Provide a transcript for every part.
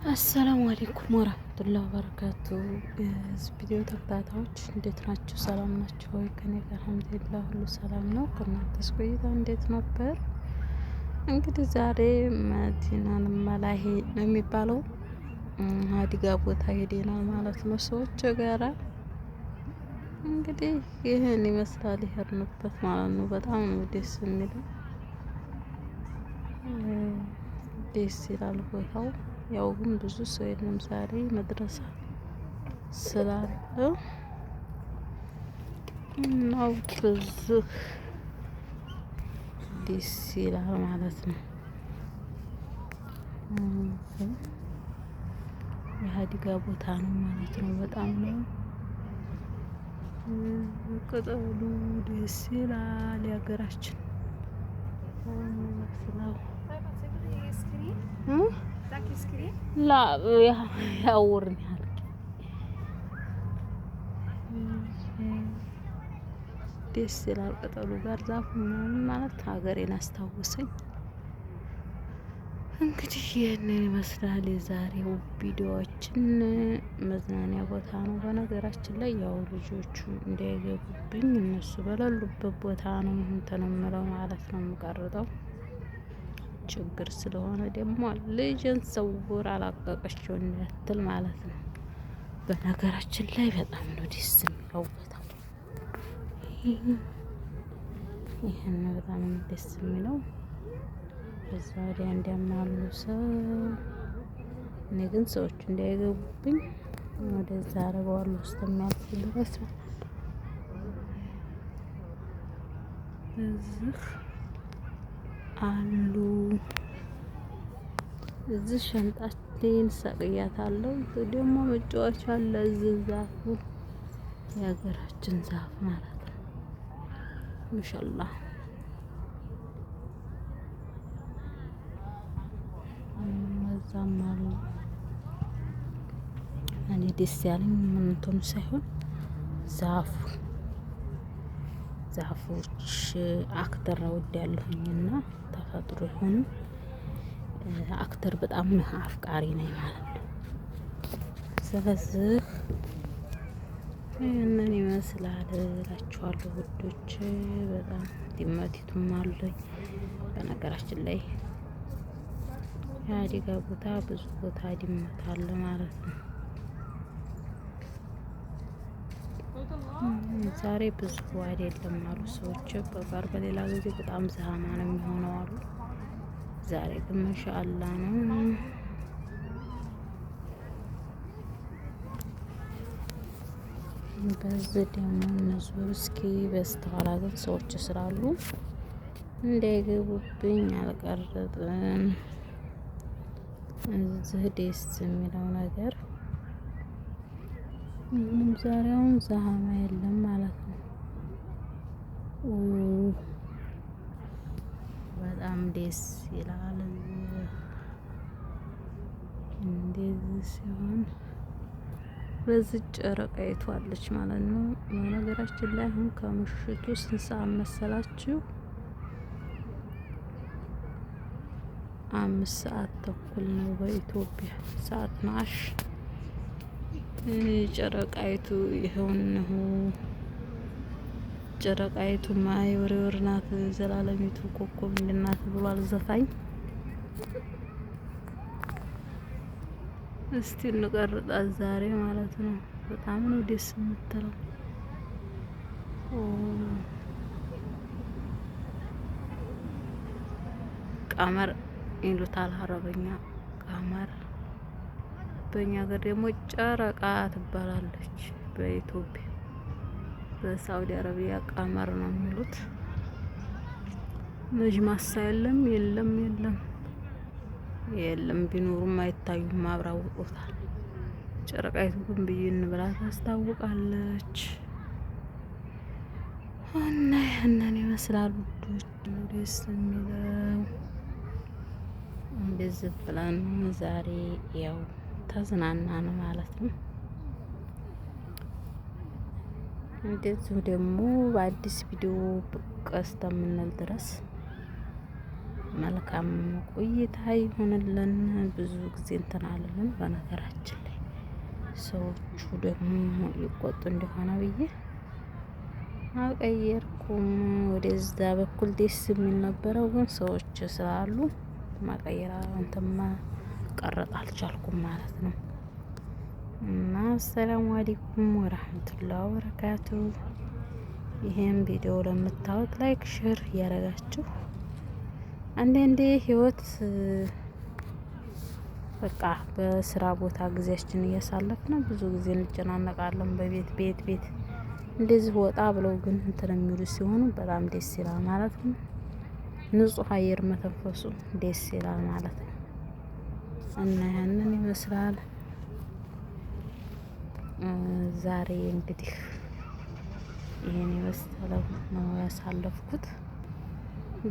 السلام عليكم ورحمة الله وبركاته። ቪዲዮ ተከታታዮች እንዴት ናችሁ? ሰላም ናችሁ ወይ? ከኔ ጋር الحمد لله ሁሉ ሰላም ነው። ከእናንተስ ቆይታ እንዴት ነበር? እንግዲህ ዛሬ መዲናን መላሄ ነው የሚባለው ሀዲጋ ቦታ ሄደናል ማለት ነው ሰዎች ጋራ። እንግዲህ ይህን ይመስላል የሄድንበት ማለት ነው። በጣም ነው ደስ የሚለው፣ ደስ ይላል ቦታው። ያው ግን ብዙ ሰው የለም ዛሬ መድረሳ ስላለ እና በዚህ ደስ ይላል ማለት ነው። የሀዲጋ ቦታ ነው ማለት ነው። በጣም ነው ቅጠሉ ደስ ይላል። የሀገራችን ይመስላል። ላ ያውርኛል ደስ ይላል። ቅጠሉ ጋር ዛፉ ምናምን ማለት ሀገሬን አስታወሰኝ። እንግዲህ ይህንን ይመስላል የዛሬው ቪዲዮዎችን። መዝናኛ ቦታ ነው። በነገራችን ላይ ያው ልጆቹ እንዳይገቡብኝ እነሱ በሌሉበት ቦታ ነው እንትን የምለው ማለት ነው የምቀርጠው። ችግር ስለሆነ ደግሞ ልጅን ሰውር አላቀቀችው እንዳትል ማለት ነው። በነገራችን ላይ በጣም ነው ደስ የሚለው ቦታው። ይህን በጣም ነው ደስ የሚለው። በዛ ወዲያ እንዲያማሉ ሰው እኔ ግን ሰዎቹ እንዳይገቡብኝ ወደዛ አረገዋለሁ እስከሚያልፍ ድረስ እዚህ አሉ። እዚህ ሸንጣቴን ሰቅያታለሁ። ደግሞ መጫወቻ አለ እዚህ ዛፉ የሀገራችን ዛፍ ማለት ነው። ማሻአላህ እዛም አሉ። እኔ ደስ ያለኝ እንትኑ ሳይሆን ዛፉ ዛፎች أخضر እወዳለሁኝና ተፈጥሮ የሆኑ أخضر በጣም አፍቃሪ ነኝ ማለት ነው። ስለዚህ ይህንን ይመስላል እላችኋለሁ ውዶች። በጣም ድመቲቱም አለኝ። በነገራችን ላይ የአደጋ ቦታ ብዙ ቦታ ድመት አለ ማለት ነው። ዛሬ ብዙ አይደለም አሉ ሰዎች። በጋር በሌላ ጊዜ በጣም ዘሃማ ነው የሚሆነው አሉ። ዛሬ ግን ማሻአላ ነው። በዚህ ደግሞ እነሱ እስኪ በስተኋላ ግን ሰዎች ስላሉ እንዳይገቡብኝ አልቀርጥም። እዚህ ደስ የሚለው ነገር ምንም ዛሬውን ዛሃማ የለም ማለት ነው። በጣም ደስ ይላል። እንደዚህ ሲሆን በዚህ ጨረቃ አይቷለች ማለት ነው። በነገራችን ላይ አሁን ከምሽቱ ስንት ሰዓት መሰላችሁ? 5:30 ነው በኢትዮጵያ ሰዓት ማሽ። ጨረቃይቱ ይኸውንሁ ጨረቃይቱ ማይ ወሬወር ናት ዘላለሚቱ ኮከብ እንድናት ብሏል ዘፋኝ። እስቲ እንቀርጣት ዛሬ ማለት ነው። በጣም ነው ደስ የምትለው። ቀመር ይሉታል አረበኛ ቀመር። በእኛ ሀገር ደግሞ ጨረቃ ትባላለች። በኢትዮጵያ በሳውዲ አረቢያ ቀመር ነው የሚሉት። ነጅማሳ የለም የለም የለም የለም። ቢኖሩም አይታዩም፣ አብራውጦታል። ጨረቃይቱ ግን ብይን ብላ ታስታውቃለች። እና ያንን ይመስላል ውዶች፣ ደስ የሚለው እንደዚህ ብለን ዛሬ ያው ተዝናናን ማለት ነው። እንደዚሁ ደግሞ በአዲስ ቪዲዮ ብቅ እስከምንል ድረስ መልካም ቆይታ ይሁንልን። ብዙ ጊዜ እንትን አልልም በነገራችን ላይ፣ ሰዎቹ ደግሞ ይቆጡ እንደሆነ ብዬ አልቀየርኩም። ወደዛ በኩል ደስ የሚል ነበረው፣ ግን ሰዎች ስላሉ መቀየር እንትን መቀረጥ አልቻልኩም ማለት ነው። እና አሰላሙ አለይኩም ወራህመቱላሂ ወበረካቱ። ይሄን ቪዲዮ ለምታዩት like፣ share እያደረጋችሁ፣ አንዳንዴ ህይወት በቃ በስራ ቦታ ጊዜያችን እያሳለፍን ብዙ ጊዜ እንጨናነቃለን። በቤት ቤት ቤት እንደዚህ ወጣ ብለው ግን እንትን የሚሉ ሲሆኑ በጣም ደስ ይላል ማለት ነው። ንጹህ አየር መተንፈሱ ደስ ይላል ማለት ነው። እና ያንን ይመስላል። ዛሬ እንግዲህ ይሄን የመሰለው ነው ያሳለፍኩት።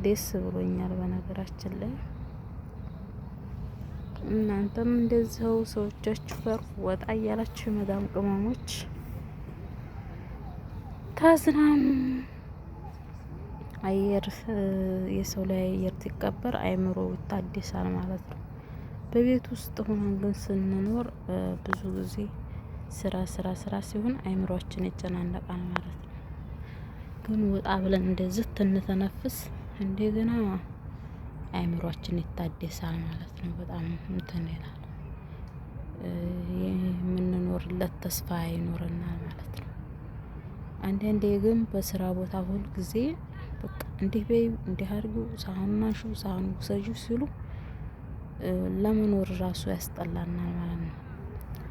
ደስ ብሎኛል። በነገራችን ላይ እናንተም እንደዚያው ሰዎቻችሁ ጋር ወጣ እያላችሁ የመዳም ቅመሞች ተዝናኑ። አየር የሰው ላይ አየር ሲቀበር አይምሮ ይታደሳል ማለት ነው። በቤት ውስጥ ሆነን ግን ስንኖር ብዙ ጊዜ ስራ ስራ ስራ ሲሆን አይምሯችን ይጨናነቃል ማለት ነው። ግን ወጣ ብለን እንደዚህ ትንተነፍስ እንደገና አይምሯችን ይታደሳል ማለት ነው። በጣም እንትን ይላል፣ የምንኖርለት ተስፋ ይኖረናል ማለት ነው። አንዳንዴ ግን በስራ ቦታ ሁል ጊዜ በቃ እንዲህ በይው፣ እንዲህ አድርጊው፣ ሳህኑን አንሺው፣ ሳህኑን ውሰጂው ሲሉ ለመኖር ራሱ ያስጠላናል ማለት ነው።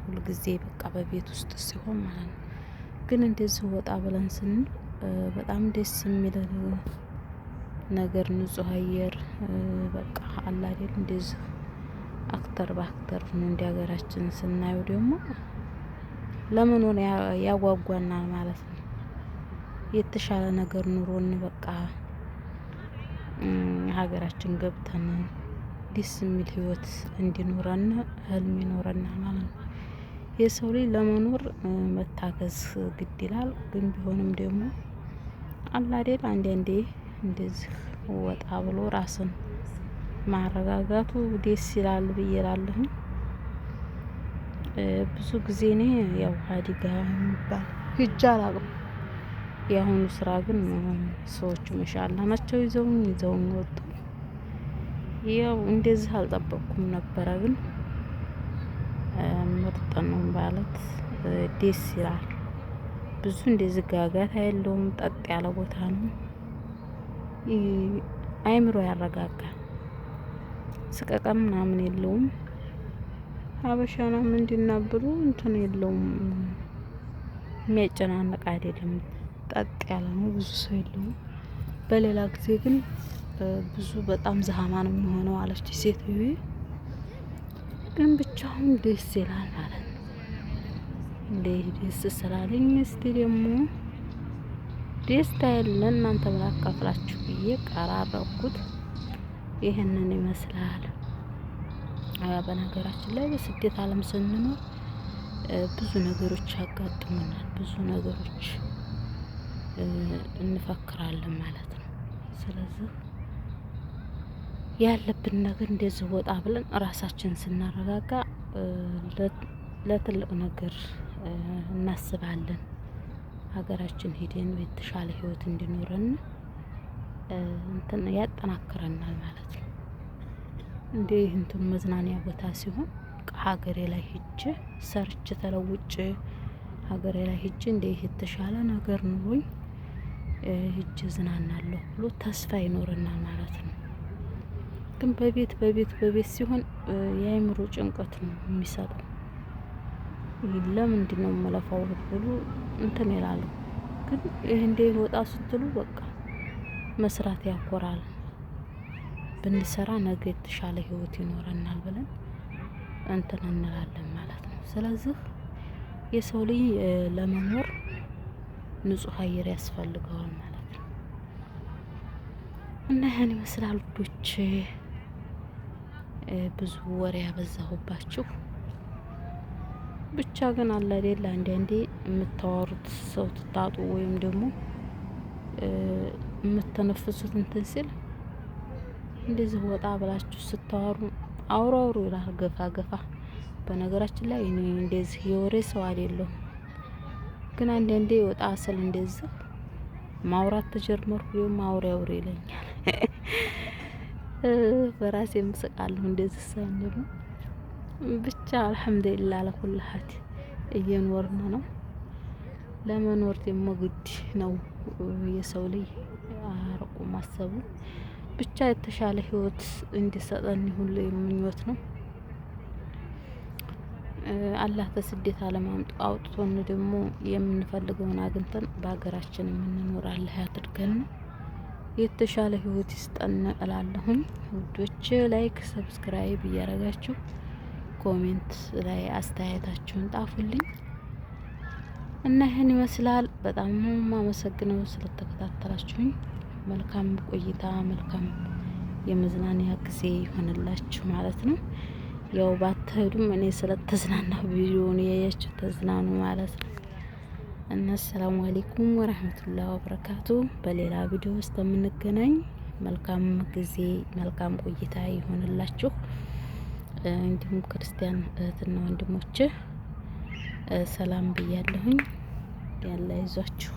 ሁል ጊዜ በቃ በቤት ውስጥ ሲሆን ማለት ነው። ግን እንደዚህ ወጣ ብለን ስንል በጣም ደስ የሚል ነገር፣ ንጹህ አየር በቃ አለ አይደል፣ እንደዚህ አክተር በአክተር ነው እንደ ሀገራችን ስናየው ደግሞ ለመኖር ያጓጓናል ማለት ነው። የተሻለ ነገር ኑሮን በቃ ሀገራችን ገብተን ደስ የሚል ህይወት እንዲኖረን ህልም ይኖረናል ማለት ነው። የሰው ልጅ ለመኖር መታገዝ ግድ ይላል። ግን ቢሆንም ደግሞ አለ አይደል፣ አንዳንዴ እንደዚህ ወጣ ብሎ ራስን ማረጋጋቱ ደስ ይላል ብዬ እላለሁኝ። ብዙ ጊዜ እኔ ያው ሀዲጋ የሚባል ሂጄ አላውቅም። የአሁኑ ስራ ግን ሰዎቹ መሻላ ናቸው፣ ይዘውኝ ይዘውኝ ወጡ። ያው እንደዚህ አልጠበቅኩም ነበረ፣ ግን ምርጥ ነው ማለት ደስ ይላል። ብዙ እንደዚህ ጋጋታ የለውም፣ ጠጥ ያለ ቦታ ነው። አይምሮ ያረጋጋል። ስቀቀም ምናምን የለውም። ሀበሻና ምንድና ብሎ እንትን የለውም። የሚያጨናንቅ አይደለም። ጠጥ ያለ ነው። ብዙ ሰው የለውም። በሌላ ጊዜ ግን ብዙ በጣም ዘሀማ ነው የሚሆነው አለች ሴትዮ። ግን ብቻውን ደስ ይላል ማለት ነው። እንዴ ደስ ስላለኝ እስቲ ደግሞ ደስታዬን ለእናንተ ላካፍላችሁ ብዬ ቀራረብኩት። ይህንን ይመስላል። በነገራችን ላይ በስደት ዓለም ስንኖር ብዙ ነገሮች ያጋጥሙናል። ብዙ ነገሮች እንፈክራለን ማለት ነው። ስለዚህ ያለብን ነገር እንደዚህ ወጣ ብለን ራሳችንን ስናረጋጋ ለትልቅ ነገር እናስባለን። ሀገራችን ሄደን የተሻለ ህይወት እንዲኖረን እንትን ያጠናክረናል ማለት ነው። እንዴ እንትን መዝናኛ ቦታ ሲሆን ሀገሬ ላይ ሂጄ ሰርቼ ተለውጬ፣ ሀገሬ ላይ ሂጄ እንደ የተሻለ ነገር ኑሮኝ ሂጄ እዝናናለሁ ብሎ ተስፋ ይኖረናል ማለት ነው። ግን በቤት በቤት በቤት ሲሆን የአእምሮ ጭንቀት ነው የሚሰጠው። ለምንድን ነው የምለፋው ብሎ እንትን ይላሉ። ግን ይህ እንደ ወጣ ስትሉ በቃ መስራት ያኮራል። ብንሰራ ነገ የተሻለ ህይወት ይኖረናል ብለን እንትን እንላለን ማለት ነው። ስለዚህ የሰው ልጅ ለመኖር ንጹህ አየር ያስፈልገዋል ማለት ነው። እና ያን ይመስላል ውዶች። ብዙ ወሬ ያበዛሁባችሁ። ብቻ ግን አለ አይደል፣ አንዳንዴ የምታወሩት ሰው ትታጡ ወይም ደግሞ የምተነፍሱት እንትን ሲል እንደዚህ ወጣ ብላችሁ ስታወሩ አውሩ አውሩ ይላል፣ ገፋ ገፋ። በነገራችን ላይ እኔ እንደዚህ የወሬ ሰው አይደለሁም፣ ግን አንዳንዴ ወጣ ስል እንደዚህ ማውራት ተጀመርኩ ደግሞ አውሬ አውሬ ይለኛል። በራሴ ምስቃለሁ እንደዚህ ሳይሆን ደግሞ ብቻ አልሐምዱሊላህ ለኩል እየኖርን ነው። ለመኖር ደግሞ ግድ ነው የሰው ልጅ አርቆ ማሰቡ። ብቻ የተሻለ ህይወት እንዲሰጠን ሁሉ ምኞት ነው። አላህ ከስደት ዓለም አውጥቶን ደግሞ የምንፈልገውን አግኝተን በሀገራችን የምንኖር አላህ ያድርገን። የተሻለ ህይወት ይስጠን እላለሁኝ። ውዶች like፣ subscribe እያደረጋችሁ comment ላይ አስተያየታችሁን ጣፉልኝ እና ይህን ይመስላል። በጣም አመሰግነው ስለተከታተላችሁኝ። መልካም ቆይታ፣ መልካም የመዝናኛ ጊዜ ይሆንላችሁ ማለት ነው። ያው ባትሄዱም እኔ ስለተዝናናሁ ቪዲዮውን እያያችሁ ተዝናኑ ማለት ነው። እና አሰላሙ አለይኩም ወራህመቱላሂ ወበረካቱ። በሌላ ቪዲዮ ውስጥ የምንገናኝ መልካም ጊዜ መልካም ቆይታ ይሆንላችሁ። እንዲሁም ክርስቲያን እህትና ወንድሞች ሰላም ብያለሁኝ። ያለ ይዟችሁ።